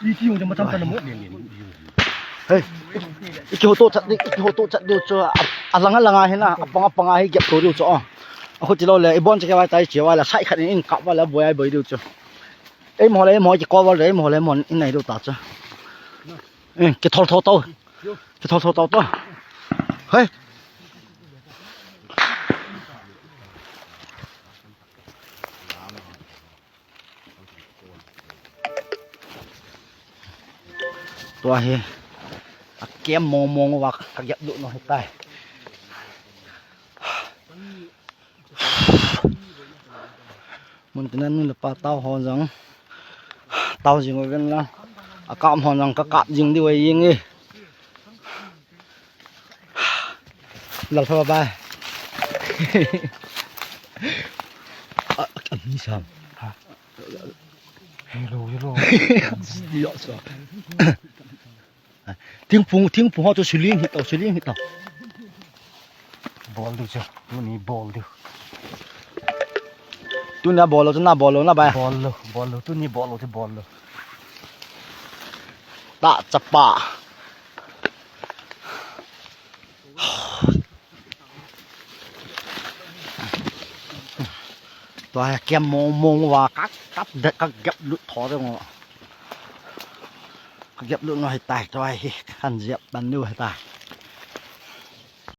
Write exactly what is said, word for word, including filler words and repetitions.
Iti yung jama tam tan mo. Hey, iki hoto chat di, iki hoto chat di chu. Alanga langa hina, apanga panga hi gap to di chu. Ako tilo le, ibon che wa tai che wa la, sai khat in kap wa la, boi ai boi di chu. Ei mo le mo ki ko wa le mo le mo in nai di ta chu. Eh, ki thol thol to. Ki thol thol to to. Hey. Tua hi akem mong mong uva kagep lut nau hitai. Mun tina nu le pa tao ho jong tao jing uvin lang, akap ho jong kakap jing diu ahi jeng e. Lal thaba bai. A, a, mi sam. Hello, hello. Yo, so. Thingphung, thingphung ho chu suling hi tao, suling hi tao. Bol diu chu, tuni bol diu. Tuni bol lou, tuni bol lou na bai. Bol lou, bol lou, tuni bol lou chu bol lou. Ta chapa. Tua hi kem mong mong uva ka kap de ka gep lut tho de ngo. Ka gep lut nau hitai, tua hi kan jep ban diu hitai.